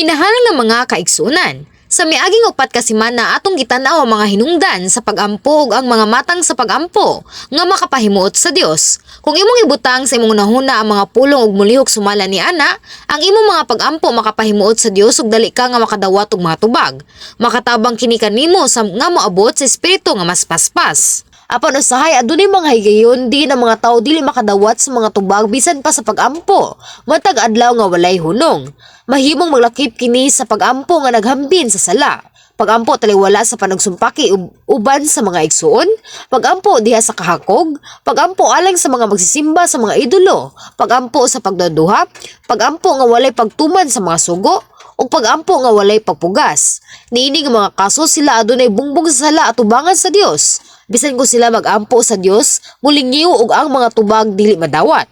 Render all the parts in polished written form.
Minahal nga mga kaigsuonan, sa miaging 4 ka semana atong gitan-aw ang mga hinungdan sa pagampo ug ang mga matang sa pagampo nga makapahimuot sa Dios. Kung imong ibutang sa imong hunahuna ang mga pulong ug molihok sumala ni ana, ang imong mga pagampo makapahimuot sa Dios ug dali ka nga makadawat og mga tubag. Makatabang kini kanimo sa nga moabot sa espiritu nga mas paspas. Apan usahay adunay mga higayon di ang mga tawo dili makadawat sa mga tubag bisan pa sa pagampo matag adlaw nga walay hunong. Mahimong maglakip kini sa pagampo nga naghambin sa sala, pagampo taliwala sa panagsumpaki uban sa mga igsuon, pagampo diha sa kahakog, pagampo alang sa mga magsisimba sa mga idolo, pagampo sa pagduduha, pagampo nga walay pagtuman sa mga sugo, ug pagampo nga walay pagpugas. Niini nga mga kaso, sila adunay bungbong sa sala atubangan sa Dios. Bisan kung sila magampo sa Dios, mulingiw ug ang mga tubag dili madawat.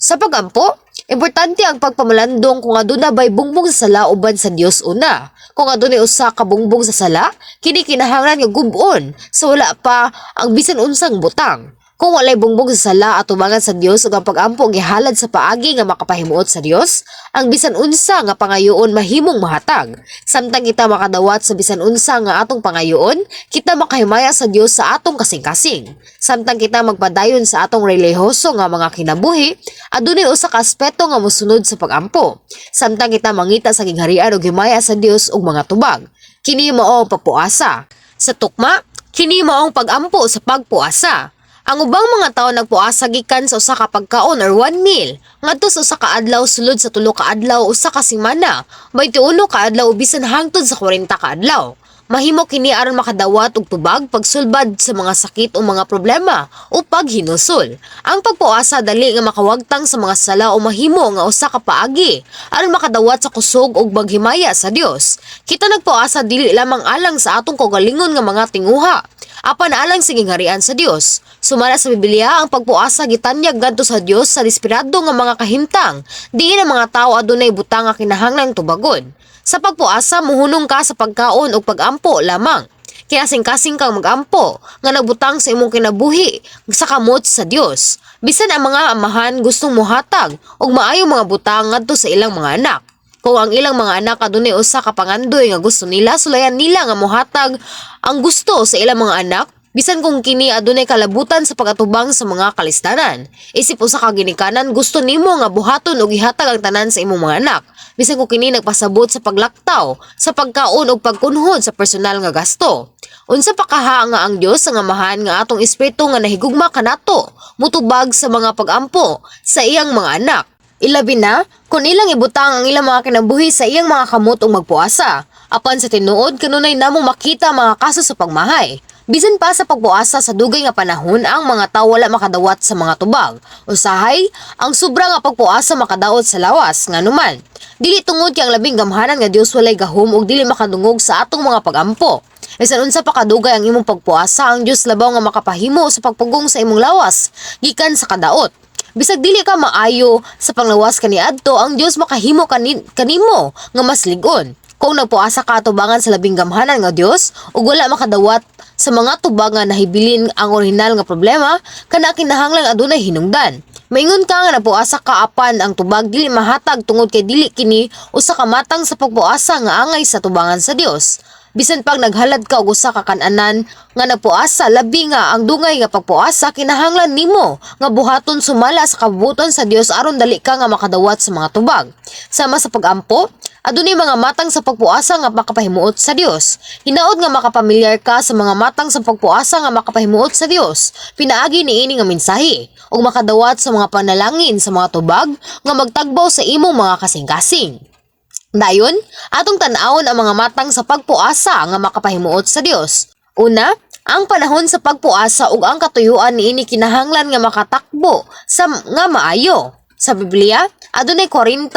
Sa pagampo, importante ang pagpamalandong kung aduna bay bungbong sa sala uban sa Dios una. Kung adunay usa ka bungbong sa sala, kini kinahanglan nga gub-on sa wala pa ang bisan unsang butang. Kung walay bungbong sa sala atubangan sa Dios ug ang pagampo gihalad sa paagi nga makapahimuot sa Dios, ang bisan unsa nga pangayoon mahimong mahatag. Samtang kita makadawat sa bisan unsa nga atong pangayoon, kita makahimaya sa Dios sa atong kasing-kasing. Samtang kita magpadayon sa atong relihiyoso nga mga kinabuhi, adunay usa ka aspeto nga mosunod sa pagampo. Samtang kita mangita sa gingharian ug himaya sa Dios ug mga tubag. Kini mao ang pagpuasa. Sa tukma, kini mao ang pagampo sa pagpuasa. Ang ubang mga tawo nagpuasa gikan sa usa ka pagkaon or one meal ngadto sa usa ka adlaw sulod sa 3 ka adlaw, usa ka semana, 21 ka adlaw o bisan hangtod sa 40 ka adlaw. Mahimo kini aron makadawat og tubag, pagsulbad sa mga sakit o mga problema o paghinusol. Ang pagpuasa dali nga makawagtang sa mga sala o mahimo nga usa ka paagi aron makadawat sa kusog ug maghimaya sa Dios. Kita nagpuasa dili lamang alang sa atong kaugalingon nga mga tinguha, apan alang sa gingharian sa Dios. Sumala sa Biblia, ang pagpuasa gitanyag ngadto sa Dios sa desperado nga mga kahimtang, diin ang mga tawo adunay butang nga kinahanglang tubagon. Sa pagpuasa, muhunong ka sa pagkaon ug pagampo lamang. Kinasing-kasing kang magampo nga nagbutang sa imong kinabuhi sa kamot sa Dios. Bisan ang mga amahan gustong muhatag og maayong mga butang ngadto sa ilang mga anak. Kung ang ilang mga anak adunay usa ka pangandoy nga gusto nila, sulayan nila nga mohatag ang gusto sa ilang mga anak bisan kung kini adunay kalabutan sa pagatubang sa mga kalistanan. Isip usa ka ginikanan, gusto nimo nga buhaton og ihatag ang tanan sa imong mga anak, bisan kung kini nagpasabot sa paglaktaw sa pagkaon ug pagkunhod sa personal nga gasto. Unsa pa kaha nga ang Dios, ang Amahan nga atong espiritu nga nahigugma kanato, mutubag sa mga pagampo sa iyang mga anak, ilabi na kung ilang ibutang ang ilang mga kinabuhi sa iyang mga kamot ug magpuasa. Apan sa tinuod, kanunay namong makita ang mga kaso sa pagmahay. Bisan pa sa pagpuasa sa dugay nga panahon, ang mga tawo wala makadawat sa mga tubag. Usahay, ang sobra nga pagpuasa makadaot sa lawas, nganuman, dili tungod kay ang Labing Gamhanan nga Dios walay gahom ug dili makadungog sa atong mga pagampo. Bisan unsa pa kadugay ang imong pagpuasa, ang Dios labaw nga makapahimo sa pagpugong sa imong lawas gikan sa kadaot. Bisag dili ka maayo sa panglawas kaniadto, ang Dios makahimo kanimo nga mas lig-on. Kung nagpuasa ka atubangan sa Labing Gamhanan nga Dios ug wala makadawat sa mga tubag nga nahibilin ang orihinal nga problema, kana kinahanglan adunay hinungdan. Maingon ka nga nagpuasa ka apan ang tubag dili mahatag tungod kay dili kini usa ka matang sa pagpuasa nga angay sa tubangan sa Dios. Bisan pag naghalad ka og usa ka kan-anan nga nagpuasa, labi nga ang dungay nga pagpuasa, kinahanglan nimo nga buhaton sumala sa kabubut-on sa Dios aron dali ka nga makadawat sa mga tubag. Sama sa pagampo, adunay mga matang sa pagpuasa nga makapahimuot sa Dios. Hinaot nga makapamilyar ka sa mga matang sa pagpuasa nga makapahimuot sa Dios pinaagi niini nga mensahe ug makadawat sa mga panalangin sa mga tubag nga magtagbaw sa imong mga kasing-kasing. Dayon, atong tan-awon ang mga matang sa pagpuasa nga makapahimuot sa Dios. Una, ang panahon sa pagpuasa ug ang katuyuan niini kinahanglan nga makatakbo sa nga maayo. Sa Biblia, adunay 40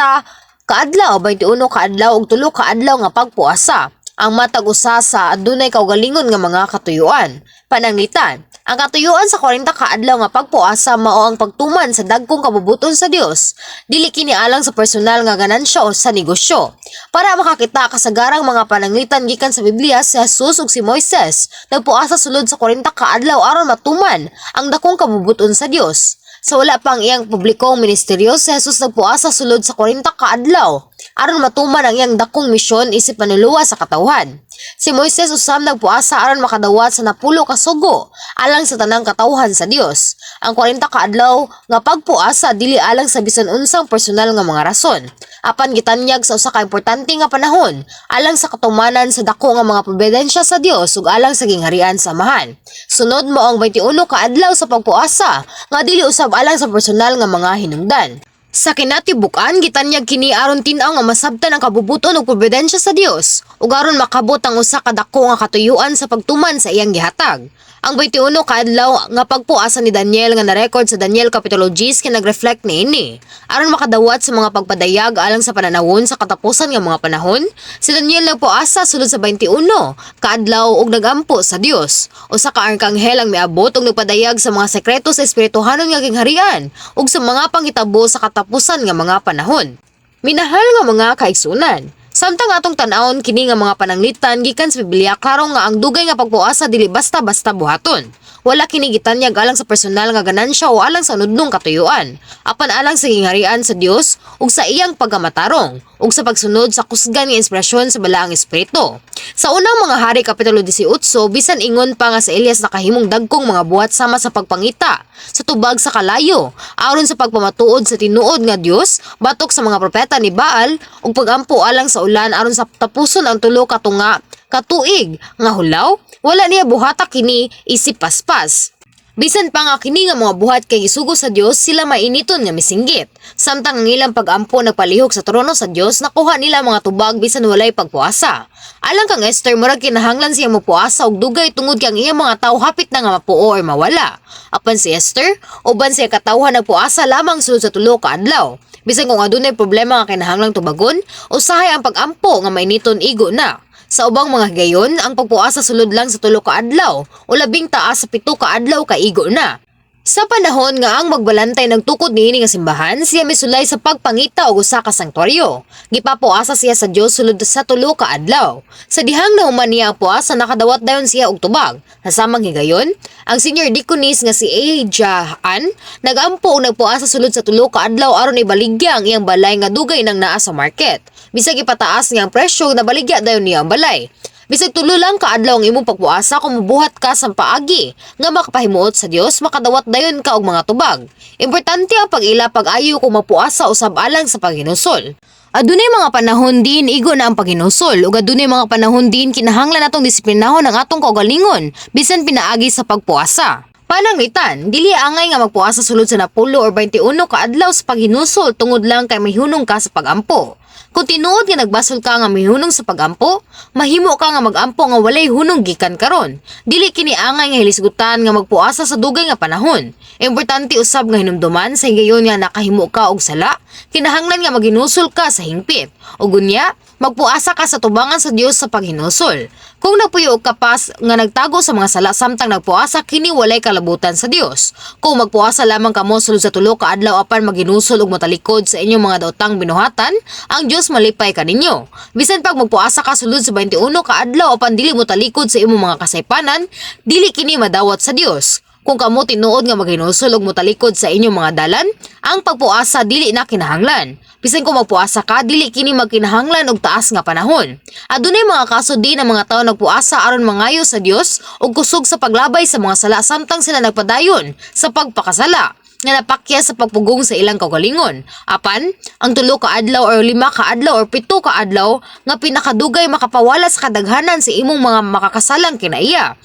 kaadlaw, 21 kaadlaw ug 3 kaadlaw nga pagpuasa. Ang matag usa sa adunay kaugalingon nga mga katuyuan. Pananglitan, ang katuyuan sa 40 kaadlaw nga pagpuasa mao ang pagtuman sa dagkong kabubut-on sa Dios. Dili kini alang sa personal nga ganansya o sa negosyo. Para makakita kasagarang mga pananglitan gikan sa Biblia, si Jesus ug si Moises nagpuasa sulod sa 40 kaadlaw aron matuman ang dakong kabubut-on sa Dios. Sa wala pa ang iyang publikong ministeryo, si Jesus nagpuasa sulod sa 40 ka adlaw aron matuman ang iyang dakong misyon isip manluluwas sa katawhan. Si Moises usab nagpuasa aron makadawat sa 10 ka sugo alang sa tanang katawhan sa Dios. Ang 40 ka adlaw nga pagpuasa dili alang sa bisan unsang personal nga mga rason, apan gitanyag sa usa ka importante nga panahon alang sa katumanan sa dako nga mga providensya sa Dios ug alang sa gingharian sa Amahan. Sunod mao ang 21 ka adlaw sa pagpuasa nga dili usab alang sa personal nga mga hinungdan. Sa kinatibuk-an, gitanyag kini aron tin-aw nga masabtan ang kabubuton ug providensya sa Dios ug aron makabot ang usa ka dako nga katuyuan sa pagtuman sa iyang gihatag. Ang 21 ka adlaw nga pagpuasa ni Daniel nga na-record sa Daniel Kapitulo 10 kay nag-reflect niini. Aron makadawat sa mga pagpadayag alang sa pananawon sa katapusan nga mga panahon, si Daniel nagpuasa sulod sa 21 kaadlaw ug nagampo sa Dios. Usa ka arkanghel ang miabot ug nagpadayag sa mga sekreto sa espirituhanon nga gingharian ug sa mga panghitabo sa katapusan nga mga panahon. Minahal nga mga kaigsunan, samtang atong tan-awon kini nga mga pananglitan gikan sa Biblia, klaro nga ang dugay nga pagpuasa dili basta-basta buhaton. Wala kini gitanyag alang sa personal nga ganansya o alang sa unudnong katuyuan, apan alang sa gingharian sa Dios ug sa iyang pagkamatarong ug sa pagsunod sa kusgan nga inspirasyon sa Balaang Espiritu. Sa Unang Mga Hari kapitulo 18, bisan ingon pa nga si Elias nakahimong dagkong mga buhat sama sa pagpangita sa tubag sa kalayo aron sa pagpamatuod sa tinuod nga Dios batok sa mga propeta ni Baal ug pagampo alang sa ulan aron sa tapuson ang 3 ka tunga ka tuig nga hulaw, wala niya buhata kini isip paspas. Bisan pa nga kini nga mga buhat kay gisugo sa Dios, sila mainiton nga misinggit. Samtang ang ilang pag-ampo nagpalihok sa trono sa Dios, nakuha nila mga tubag bisan walay pagpuasa. Alang kang Esther, murag kinahanglan siya mopuasa og dugay tungod kay ang iyang mga tawo hapit na nga mapuo or mawala. Apan si Esther, uban sa katawhan, nagpuasa lamang sulod sa 3 ka adlaw. Bisan kung adunay problema nga kinahanglang tubagon, usahay ang pag-ampo nga mainiton igo na. Sa ubang mga higayon, ang pagpuasa sulod lang sa 3 ka adlaw o labing taas sa 7 ka adlaw kaigo na. Sa panahon nga ang magbalantay nagtukod niini nga simbahan, siya misulay sa pagpangita og usa ka sanktuaryo. Gipapuasa siya sa Dios sulod sa 3 ka adlaw. Sa dihang nahuman niya ang puasa, nakadawat dayon siya og tubag. Sa samang higayon, ang senior deaconess nga si Aja An nagampo og nagpuasa sulod sa 3 ka adlaw aron ibaligya ang iyang balay nga dugay nang naa sa market. Bisag ipataas niya ang presyo, nabaligya dayon niya ang balay. Bisag 3 lang ka adlaw ang imong pagpuasa, kung mubuhat ka sa paagi nga makapahimuot sa Dios, makadawat dayon ka og mga tubag. Importante ang pag-ila pag-ayo kung mapuasa usab alang sa paghinusol. Adunay mga panahon din igo na ang paghinusol ug adunay mga panahon din kinahanglan natong disiplinahon ang atong kaugalingon bisan pinaagi sa pagpuasa. Pananglitan, dili angay nga magpuasa sulod sa 10 or 21 ka adlaw sa paghinusol tungod lang kay mahihunong ka sa pagampo. Kung tinuod nga nagbasol ka nga mihunong sa pagampo, mahimo ka nga magampo nga walay hunong gikan karon. Dili kini angay nga hilisgutan nga magpuasa sa dugay nga panahon. Importante usab nga hinumduman, sa higayon nga nakahimo ka og sala, kinahanglan nga maghinusol ka sa hingpit. Ug unya, magpuasa ka sa tubangan sa Dios sa paghinusol. Kung nagpuyo ka pa nga nagtago sa mga sala samtang nagpuasa, kini walay kalabutan sa Dios. Kung magpuasa lamang kamo sulod sa 3 ka adlaw apan maghinusol ug motalikod sa inyong mga daotang binuhatan, ang Dios malipay kaninyo. Bisan pag magpuasa ka sulod sa 21 ka adlaw apan dili mo talikod sa imong mga kasaypanan, dili kini madawat sa Dios. Kung kamo tinuod nga maghinusol ug motalikod sa inyong mga dalan, ang pagpuasa dili na kinahanglan. Bisan kung magpuasa ka, dili kini magkinahanglan og taas nga panahon. Adunay mga kaso din ang mga tawo nagpuasa aron mangayo sa Dios og kusog sa paglabay sa mga sala samtang sila nagpadayon sa pagpakasala nga napakya sa pagpugong sa ilang kaugalingon. Apan, ang 3 ka adlaw or 5 ka adlaw or 7 ka adlaw nga pinakadugay makapawala sa kadaghanan sa imong mga makakasalang kinaiya.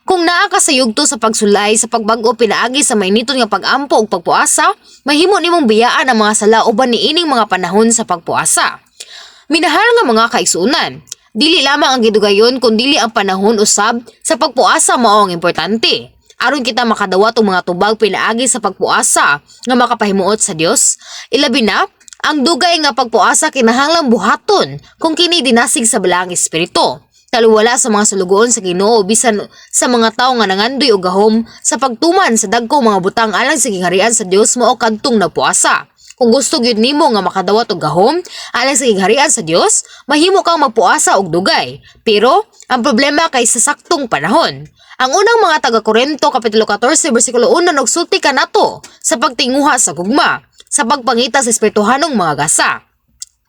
Kung naa ka sa yugto sa pagsulay sa pagbag-o pinaagi sa mainiton nga pag-ampo ug pagpuasa, mahimo nimong biyaan ang mga sala uban niining mga panahon sa pagpuasa. Minahal nga mga kaigsuonan, dili lamang ang gidugayon kun dili ang panahon usab sa pagpuasa mao ang importante. Aron kita makadawat og mga tubag pinaagi sa pagpuasa nga makapahimuot sa Dios, ilabi na ang dugay nga pagpuasa kinahanglang buhaton kung kini dinasig sa Balaang Espiritu. Taliwala sa mga sulugoon sa Ginoo, bisan sa mga tawo nga nangandoy og gahom sa pagtuman sa dagkong mga butang alang sa gingharian sa Dios mao kadtong nagpuasa. Kung gusto gyud nimo nga makadawat og gahom alang sa gingharian sa Dios, mahimo kang magpuasa og dugay. Pero ang problema kay sa saktong panahon. Ang unang mga taga-Korinto kapitulo 14 bersikulo 1 nagsulti kanato sa pagtinguha sa gugma, sa pagpangita sa espirituhanong mga gasa.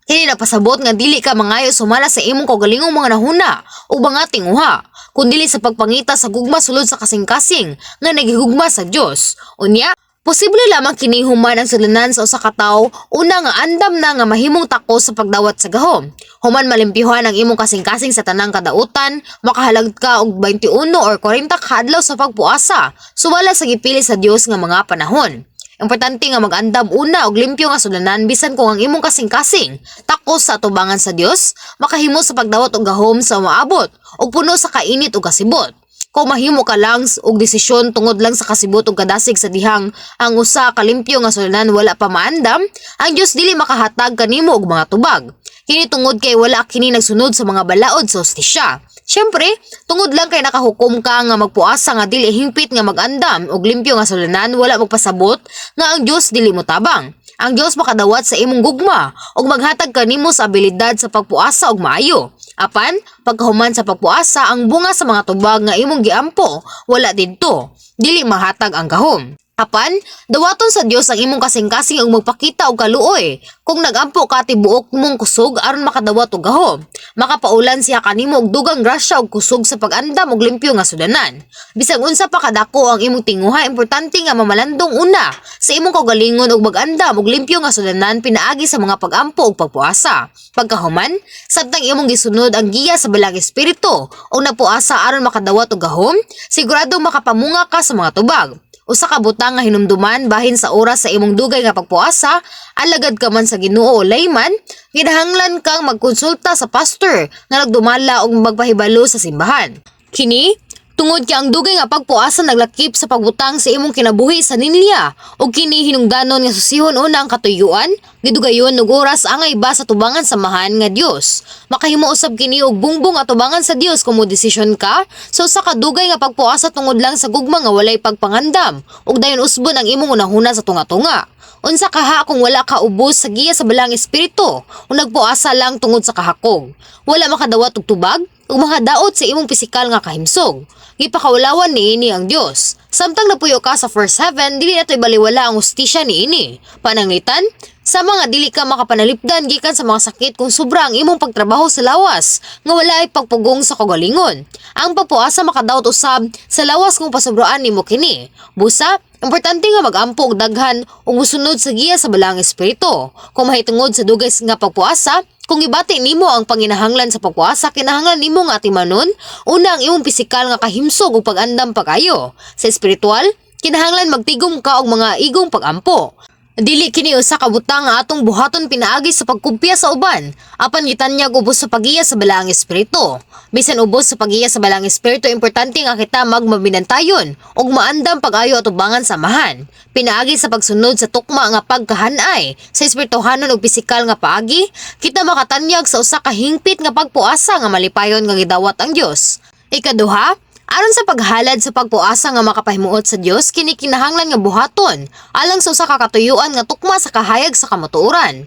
Kini nagpasabot nga dili ka mangayo sumala sa imong kaugalingong mga nahuna o mga tinguha, kundili sa pagpangita sa gugma sulod sa kasing-kasing nga nagihugma sa Dios. Unya, posible lamang kini human ang sudlanan sa usa ka tawo una nga andam na nga mahimong takos sa pagdawat sa gahom. Human malimpyuhan ang imong kasing-kasing sa tanang kadautan, makahalag ka og 21 or 40 ka adlaw sa pagpuasa, sumala sa gipili sa Dios nga mga panahon. Importante nga mag-andam una og limpyo nga sudlanan bisan kung ang imong kasing-kasing takos sa atubangan sa Dios, makahimo sa pagdawat og gahom sa umaabot ug puno sa kainit ug kasibot. Kung mahimo ka lang og desisyon tungod lang sa kasibot ug kadasig sa dihang ang usa ka limpyo nga sudlanan wala pa maandam, ang Dios dili makahatag kanimo og mga tubag. Kini tungod kay wala kini nagsunod sa mga balaod sa hustisya. Siyempre, tungod lang kay nakahukom ka nga magpuasa nga dili hingpit nga mag-andam og limpyo nga sudlanan, wala magpasabot nga ang Dios dili mo tabang. Ang Dios makadawat sa imong gugma ug maghatag kanimo sa abilidad sa pagpuasa og maayo. Apan, pagkahuman sa pagpuasa, ang bunga sa mga tubag nga imong giampo wala didto. Dili mahatag ang gahom. Apan, dawaton sa Dios ang imong kasing-kasing ug magpakita og kaluoy. Kung nagampo ka tibuok mong kusog aron makadawat og gahom, makapaulan siya kanimo og dugang grasya ug kusog sa pag-andam og limpyo nga sudlanan. Bisag unsa pa kadako ang imong tinguha, importante nga mamalandong una sa imong kaugalingon ug mag-andam og limpyo nga sudlanan pinaagi sa mga pag-ampo ug pagpuasa. Pagkahuman, samtang imong gisunod ang giya sa Balaang Espiritu ug nagpuasa aron makadawat og gahom, siguradong makapamunga ka sa mga tubag. Usa ka butang nga hinumduman bahin sa oras sa imong dugay nga pagpuasa, alagad ka man sa Ginoo o layman, kinahanglan kang magkonsulta sa pastor nga nagdumala og magpahibalo sa simbahan. Kini tungod kay ang dugay nga pagpuasa naglakip sa pagbutang sa imong kinabuhi sa ninilya ug kini hinungdanon nga susihon una ang katuyuan, gidugayon ug oras angay ba sa tubangan sa samahan nga Dios. Makahimo usab kini og bungbong atubangan sa Dios kung mo desisyon ka sa usa ka dugay nga pagpuasa tungod lang sa gugma nga walay pagpangandam ug dayon usbon ang imong unahuna sa tunga-tunga. Unsa kaha kung wala ka ubos sa giya sa Balaang Espiritu o nagpuasa lang tungod sa kahakog? Wala makadawat og tubag ug makadaot sa imong pisikal nga kahimsog. Gipakaulawan niini ang Dios. Samtang napuyo ka sa first heaven, dili nato ibaliwala ang hustisya niini. Pananglitan, sa mga dili ka makapanalipdan gikan sa mga sakit kung sobra ang imong pagtrabaho sa lawas nga wala ay pagpugong sa kaugalingon. Ang pagpuasa makadaot usab sa lawas kung pasubraan nimo kini. Busa, importante nga magampo og daghan ug mosunod sa giya sa Balaang Espiritu. Kung mahitungod sa dugay nga pagpuasa, kung gibati nimo ang panginahanglan sa pagpuasa, kinahanglan nimo nga atimanon una ang imong pisikal nga kahimsog ug pag-andam pag-ayo. Sa espiritual, kinahanglan magtigom ka og mga igong pag-ampo. Dili kini usa ka butang nga atong buhaton pinaagi sa pagkumpya sa uban, apan gitanyag ubos sa pagiya sa Balaang Espiritu. Bisan ubos sa pagiya sa Balaang Espiritu, importante nga kita magmabinantayon ug maandam pag-ayo atubangan sa Amahan. Pinaagi sa pagsunod sa tukma nga pagkahanay sa espirituhanon ug pisikal nga paagi, kita makatanyag sa usa ka hingpit nga pagpuasa nga malipayon nga gidawat ang Dios. Ikaduha, aron sa paghalad sa pagpuasa nga makapahimuot sa Dios, kini kinahanglan nga buhaton alang sa usa ka katuyuan nga tukma sa kahayag sa kamatuoran.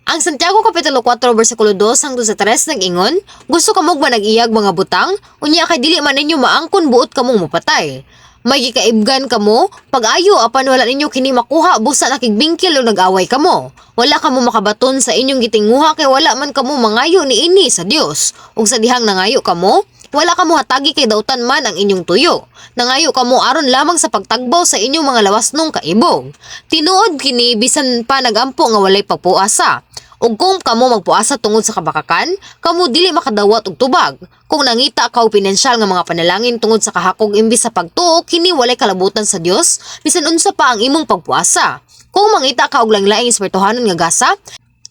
Ang Santiago Kapitulo 4 versikulo 2 hangtod sa 3 nag-ingon, "Gusto kamog manag-iyag mga butang, unya kay dili man ninyo maangkon, buot kamong mopatay. May gikaibgan kamo, pag-ayo, apan wala ninyo kini makuha, busa nakigbingkil o nag-away kamo. Wala kamo makabaton sa inyong gitinguha kay wala man kamo mangayo niini sa Dios. Ug sa dihang nangayo kamo, wala kamo hatagi kay dautan man ang inyong tuyo. Nangayo kamo aron lamang sa pagtagbaw sa inyong mga lawasnong kaibog." Tinuod kini bisan pa nagampo nga walay pagpuasa. Ug kung kamo magpuasa tungod sa kabakakan, kamo dili makadawat og tubag. Kung nangita ka og pinansyal nga mga panalangin tungod sa kahakog imbis sa pagtuo, kini walay kalabutan sa Dios bisan unsa pa ang imong pagpuasa. Kung mangita ka og laing-laing espirituhanon nga gasa,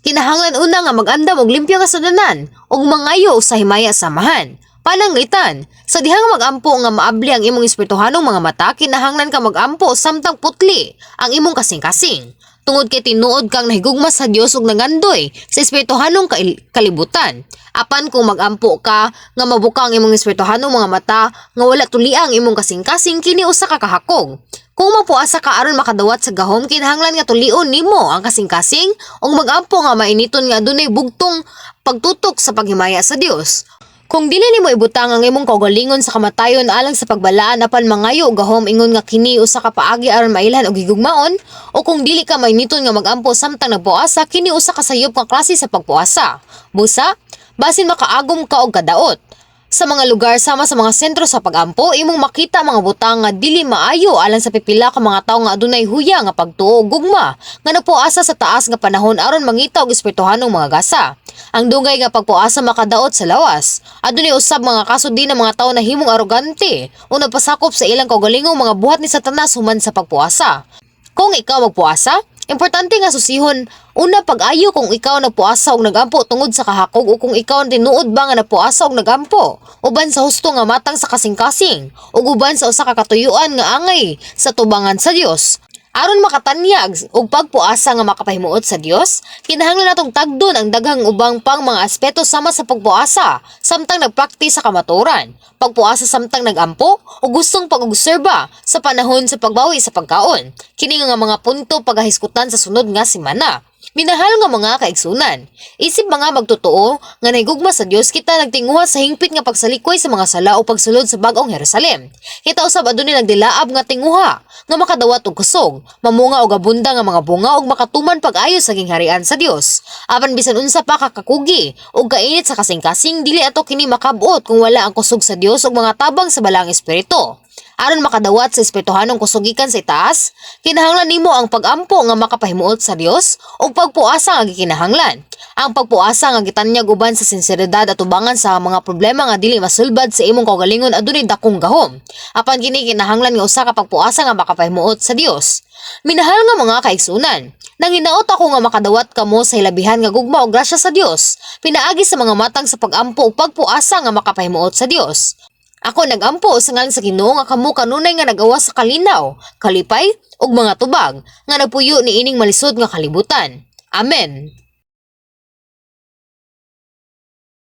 kinahanglan una nga mag-andam og limpyo nga sudlanan ug mangayo sa himaya sa Amahan. Pananglitan, sa dihang magampo nga maabli ang imong espirituhanong mga mata, kinahanglan ka magampo samtang putli ang imong kasing-kasing. Tungod kay tinuod kang nahigugma sa Dios ug nangandoy sa espirituhanong kalibutan. Apan kung magampo ka nga mabuka ang imong espirituhanong mga mata nga wala tulia ang imong kasing-kasing, kini usa ka kahakog. Kung magpuasa ka aron makadawat sa gahom, kinahanglan nga tulion nimo ang kasing-kasing ug magampo nga mainiton nga adunay bugtong pagtutok sa paghimaya sa Dios. Kung dili nimo ibutang ang imong kaugalingon sa kamatayon alang sa pagbalaan apan mangayo og gahom ingon nga kini usa ka paagi aron mailhan og higugmaon, o kung dili ka mainiton nga magampo samtang nagpuasa, kini usa ka sayop nga klase sa pagpuasa. Busa, basin makaagom ka og kadaot. Sa mga lugar sama sa mga sentro sa pagampo, imong makita mga butang nga dili maayo alang sa pipila ka mga tawo nga adunay huya nga pagtuo ug gugma nga nagpuasa sa taas nga panahon aron mangita og espirituhanong mga gasa. Ang dugay nga pagpuasa makadaot sa lawas. Adunay usab mga kaso din ng mga tawo nahimong arogante o nagpasakop sa ilang kaugalingong mga buhat ni Satanas human sa pagpuasa. Kung ikaw magpuasa, importante nga susihon una pag-ayo kung ikaw nagpuasa og nagampo tungod sa kahakog o kung ikaw tinuod ba nga nagpuasa og nagampo uban sa husto nga matang sa kasing-kasing ug uban sa usa ka katuyuan nga angay sa tubangan sa Dios. Aron makatanyag og pagpuasa nga makapahimuot sa Dios, kinahanglan natong tagdon ang daghang ubang pang mga aspeto sama sa pagpuasa samtang nagpraktis sa kamatuoran, pagpuasa samtang nagampo o gustong pag-obserba sa panahon sa pagbawi sa pagkaon. Kini nga mga punto pagahiskutan sa sunod nga semana. Minahal nga mga kaigsunan, isip mga magtotoo nga nahigugma sa Dios, kita nagtinguha sa hingpit nga pagsalikway sa mga sala o pagsulod sa bag-ong Jerusalem. Kita usab adunay nagdilaab nga tinguha nga makadawat og kusog, mamunga og abunda nga mga bunga ug makatuman pag-ayo sa gingharian sa Dios. Apan bisan unsa pa ka kakugi ug kainit sa kasing-kasing, dili ato kini makabot kung wala ang kusog sa Dios ug mga tabang sa Balaang Espiritu. Aron makadawat sa espirituhanong kusog gikan sa itaas, kinahanglan nimo ang pagampo nga makapahimuot sa Dios ug pagpuasa nga gikinahanglan. Ang pagpuasa nga gitanyag uban sa sinseridad at tubangan sa mga problema nga dili masulbad sa imong kaugalingon adunay dakong gahom. Apan kini kinahanglan nga usa ka pagpuasa nga makapahimuot sa Dios. Minahal nga mga kaigsunan, nanginaot ako nga makadawat kamo sa hilabihan nga gugma ug grasya sa Dios pinaagi sa mga matang sa pagampo ug pagpuasa nga makapahimuot sa Dios. Ako nagampo sa ngalan sa Ginoo nga kamo kanunay nga nagawas sa kalinaw, kalipay ug mga tubag nga nagpuyo niining malisod nga kalibutan. Amen.